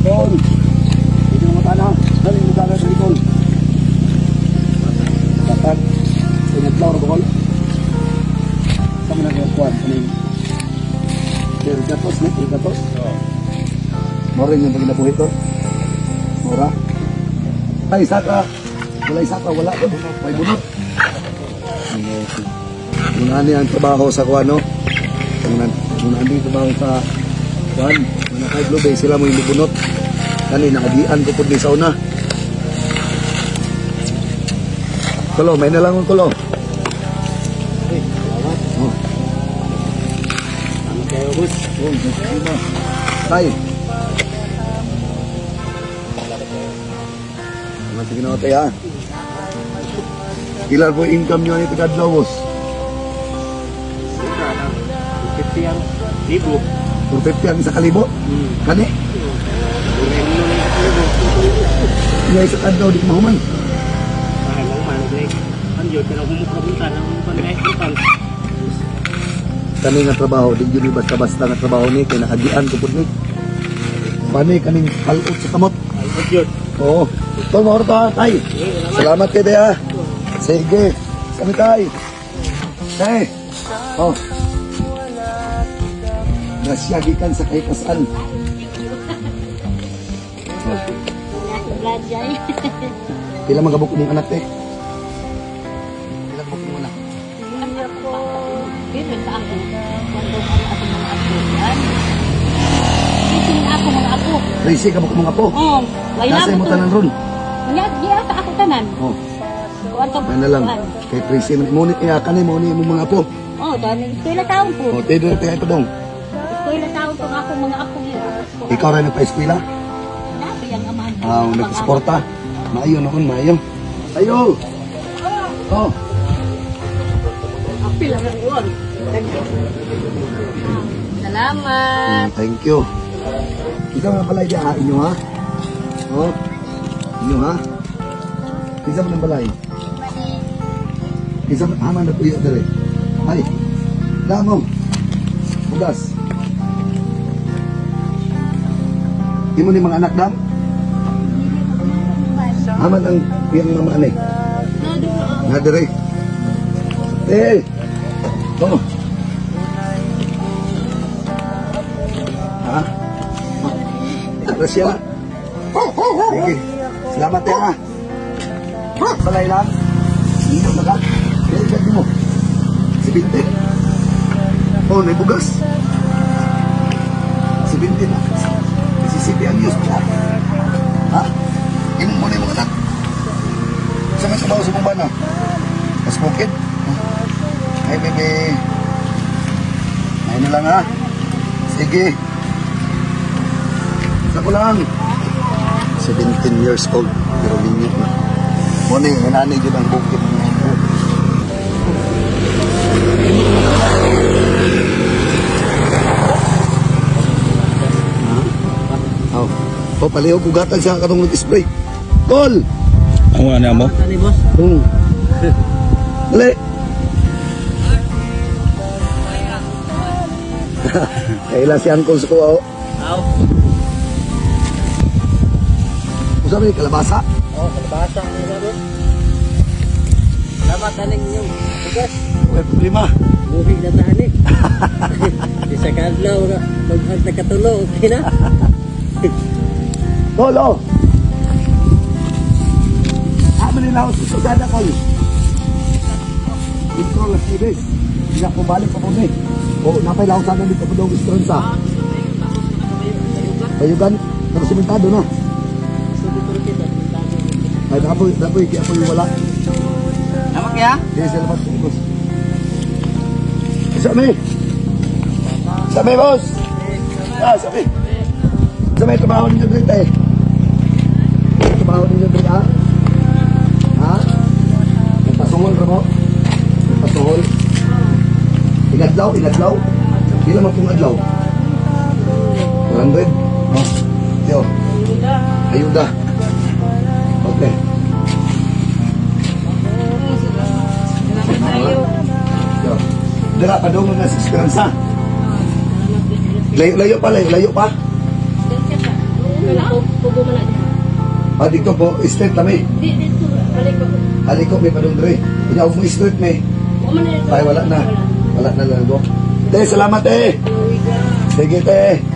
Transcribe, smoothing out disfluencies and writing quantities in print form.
Tol. Dito mga tana. Dali mo dala sa likol. Dapat. Inadlaw ra bukol. Sa mga nagkuhan. Kaning Pirgatos, ne? Pirgatos? Oo. Mora yung paginabuhi to. Mora. Ay, saka. Wala saka, wala. May bunot. Muna ni ang trabaho sa kuano. Muna ni trabaho sa kuan. Muna kay Blue Bay sila mo yung bubunot. Kani naagian ko pud ni sa una. Kulo, may nalang ang kulo. Uy, salamat. Oh, Salamat kayo, boss. oh, sima. Tay. Mga sige na tay ha. Ilan po income nyo ni tagadlaw, boss? Sobra na. 50 ang libo. 450 ang isa kalibo? Kani? Buhay mo na yung libo. Iya isa kadlaw di mahuman. Ay, mga man, like, ang yun, pero humukabuntan, ang panay, Kani nga trabaho, di yun basta-basta nga trabaho ni kay nakagian ko pud ni. Pani kaning kalot sa kamot. Ay, yun. Oo. Tol, mauro to ha, tay. Salamat kay ha. Sige. Kami tay. Tay. Oh. Grasya gikan sa kahikasan. Oh. Pila man kabuk mong anak, te? Pila kabuk mong anak? Dito sa ako. Wando ang ako mga apo. Yan. Dito ako mga apo. Tracy kabuk mong apo. Oh, wala Nasa mo imo tanan ron. Nya, giya sa ako tanan. Oh, Kuan to. may na lang. Kay Tracy man mo ni iya kani mo ni imong mga apo. Oh, dani eskwela taon po. Oh, te te ito dong. Eskwela taon po ako mga apo yun. Ikaw ra nagpa-eskwela? Nabi ang amahan. Ah, nagsuporta. Maayo noon, maayo. Ayo. Oh, Apil ang uwan. Salamat. Thank you. Ikaw nga balay diya, ha? Inyo ha? Oh. Inyo ha? Isa man ang balay. Isa man haman na puyo dere. Ay. Damo. Bugas. Imo ni mga anak dam? Haman ang iyang mama ani. Nga dere. Eh. Oh. Ha? Grasya. Sige. Salamat ya. Balay lang. Hindi na ka. Kaya dyan mo. Si Binte. Oh, may bugas. Si Binte na. Mississippi ang news mo. Ha? Imong mo na yung mga anak. Sa may sabaw sa mong bana? Mas bukid. Ay, bebe. Ay na lang ha. Sige. Sa ko lang. 17 years old. Pero minyo na. Muna yung nanay dyan ang bukid. Oh. Oh, palihog ugatan siya katong nag-spray. Tol! Ang ano mo? Tani, boss. Dali. Kaila si Uncle sa kuha. Aw. Usa man ni kalabasa? Oh, kalabasa ang mga boss. Salamat aning inyong bugas. May problema. Buhi na tahan eh. Isa ka adlaw, mag nakatulo, okay na? Tol, oh. Amo nila ako sa sugada, tol. Intro las Tibes. Hindi ako balik pa po eh. Oh, napay lang sana dito po daw Esperanza. Bayugan, pero simentado na. Ay, napoy, napoy, kaya po yung wala. Tama kaya? Kaya sa labas, boss. Sabi! Sabi, boss! Ah, sabi! Sabi, trabaho ninyo dito eh. Trabaho ninyo dito, ha? Ha? Nagpasuhol, Ramo? Nagpasuhol? Inadlaw, inadlaw? Pila man pong adlaw? 100? Oh. Yo. Ayuda. Okay. Yo. Dira pa doon na sa Esperanza. Layo-layo pa, layo-layo pa. Pugo man na diha. Ah, dito po, street kami. Di dito balik ko. Ali ko, may padung dre. Ina mo street may. Wa man na dito. Ay, wala na. Wala na lang go. Te, salamat, te. Uy, ka. Sige, te.